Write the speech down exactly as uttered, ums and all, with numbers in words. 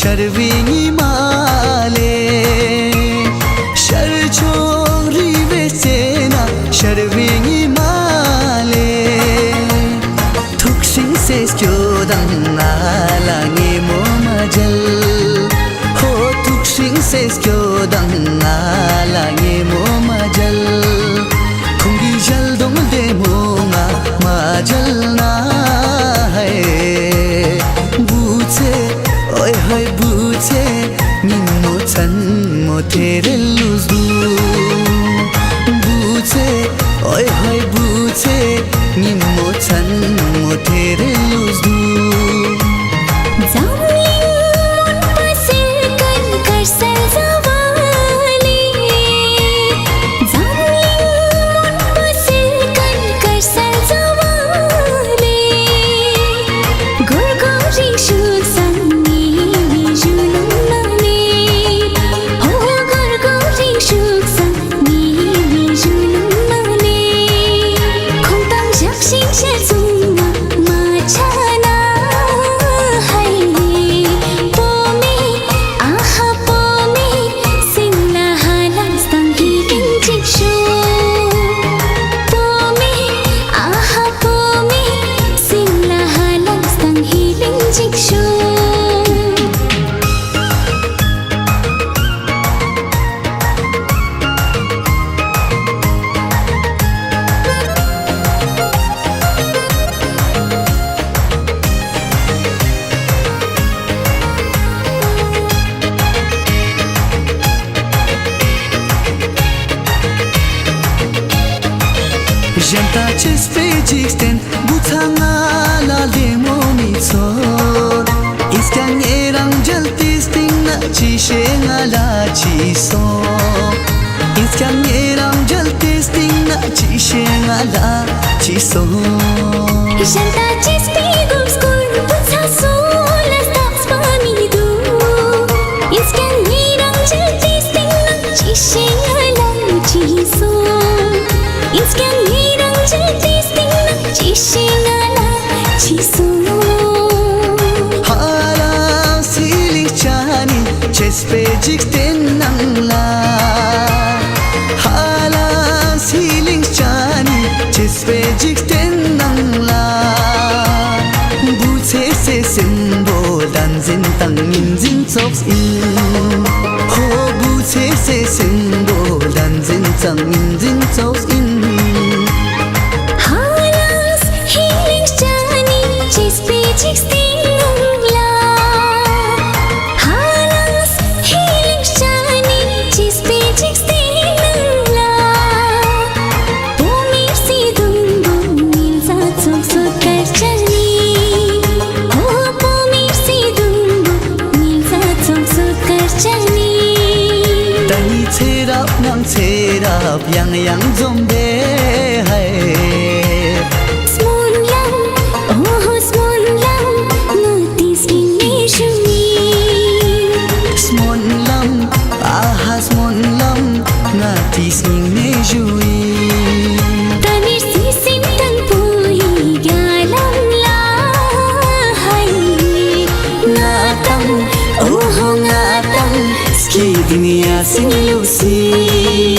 ཤར་བའི་ཉི་མ་ལས། ཤར་ཕྱོགས་རི་བོའི་རྩེ་ན་ཤར་བའི་ཉི་མ་ལས། ཐུགས་སྲིང་སེ་སྐྱོ་དང་ང་ལ་ཉེ་མོ་མ་མཇལ། ཧོ། ཐུགས་སྲིང་སེ་སྐྱོ་དང་ང་ལ་ཉེ་མོ་མ་མཇལ། ཁོང་གི་ཞལ་གདོང་བདེ་མོ་ང་མ་མཇལ་ན། ཧའེ་བུ་ཚེ། ཨོའི་ཧོའི་བུ་ཚེ། ཉིན་མོ་མཚན་མོ་ཐེ་རེ་ལུས་འདུག་བུ་ཚེ། ཨོའི་ཧོའི་བུ་ཚེ། ཉིན་མོ་མཚན་མོ་ཐེ་རེ་ལུས་འདུག་འཛམ་གླིང་མུན་པ་སེལ་མཁན་དཀར་གསལ་བཟའ་བ་ལས། འཛམ་གླིང་མུན་པ་སེལ་མཁན་དཀར་གསལ་བཟའ་བ་ལས། སྒོར་སྒོར་རིང་ཤོད་སང་ཉི་མའི་གཞོན་ནུ་མ་ལས། ཧོ། སྒོར་སྒོར་རིང་ཤོད་སང་ཉི་མའི་གཞོན་ནུ་མ་ལས། ཁོང་དང་ཞབས་ཕྱི་ཞལ་མཚུངས་མ་མ་ཆགས་ན། ཧའེ་བུ་མོ། ཨ་ཧ་བུ་མོ། སེམས་ལ་ཧ་ལམ་སྟེང་གི་ཀུན་གཅིག་ཤོད། བུ་མོ། ཨ་ཧ་བུ་མོ། སེམས་ལ་ཧ་ལམ་སྟེང་གི་ཀུན་གཅིག་ཤོད། གཞན་དག་གཅེས་པའི་འཇིག་རྟེན་བུ་ཚ་ང་ལ་ལད་མོ་མི་ཚོར། ཡིན་ཀྱང་ངེད་རང་མཇལ་དུས་སྟེང་ན་ཅི་བྱེད་ང་ལ་ཅི་སོང་། ཡིན་ཀྱང་ངེད་རང་མཇལ་དུས་སྟེང་ན་ཅི་བྱེད་ང་ལ་ཅི་སོང་། གཞན་དག་གཅེས་པའི་མགོ་སྐོར་བུ་ཚ་སོ་ལ་རྟག་པ་མི་འདུག་ཡིན་ཀྱང་ངེད་རང་མཇལ་དུས་སྟེང་ན་ཅི་བྱེད་ང་ལ་ཅི་སོང་། ཡིན་ཀྱང་ངེད་རང་མཇལ་དུས་སྟེང་ན་ཅི་བྱེད་ང་ལ་ཅི་སོང་། ཧ་ལམ་ཧི་ལིང་ཅ་ནི་གཅེས་པའི་འཇིག་རྟེན་ནང་ལ། ཧ་ལམ་ཧི་ལིང་ཅ་ནི་གཅེས་པའི་འཇིག་རྟེན་ནང་ལ། བུ་ཚེ་སེ་སེམས་པོ་བདེན་འཛིན་དང་ཉིན་འཛིན་ཙོགས་ཡིན། ཧོ། བུ་ཚེ་སེ་སེམས་པོ་བདེན་འཛིན་དང་ཉིན་འཛིན་ཙོགས་ཡིན། ཧ་ལམ་ཧི་ལིང་ཅ་ནི་གཅེས་པའི་འཇིག་རྟེན་ནང་ལ། ཧ་ལམ་ཧི་ལིང་ཅ་ནི་གཅེས་པའི་འཇིག་རྟེན་ནང་ལ། བུ་མོའི་བརྩེ་དུང་བུ་མོའི་རྩ་ཚོགས་སུ་དཀར་ཅན་ནི། ཧོ། བུ་མོའི་བརྩེ་དུང་བུ་མོའི་རྩ་ཚོགས་སུ་དཀར་ཅན་ནི། ད་ནི་ཚེ་རབས་ནང་ཚེ་རབས་ཡང་ཡང་འཛོམས་པའི་ཧའེ། སྨོན་ལམ། ཨོ་ཧོ་སྨོན་ལམ། ང་དེ་སྙིང་ནས་ཞུ་ཡིན། སྨོན་ལམ། ཨ་ཧ་སྨོན་ལམ། ང་དེ་སྙིང་ནས་ཞུ་ཡིན། ད་ནི་སྲིད་སེམས་དང་པོ་ཡི་རྒྱ་ལམ་ལ་ཧའི། ང་དང་ཨོ་ཧོ་ང་དང་སྐྱིད་ནི་ཡ་སིན་ལུ་སི།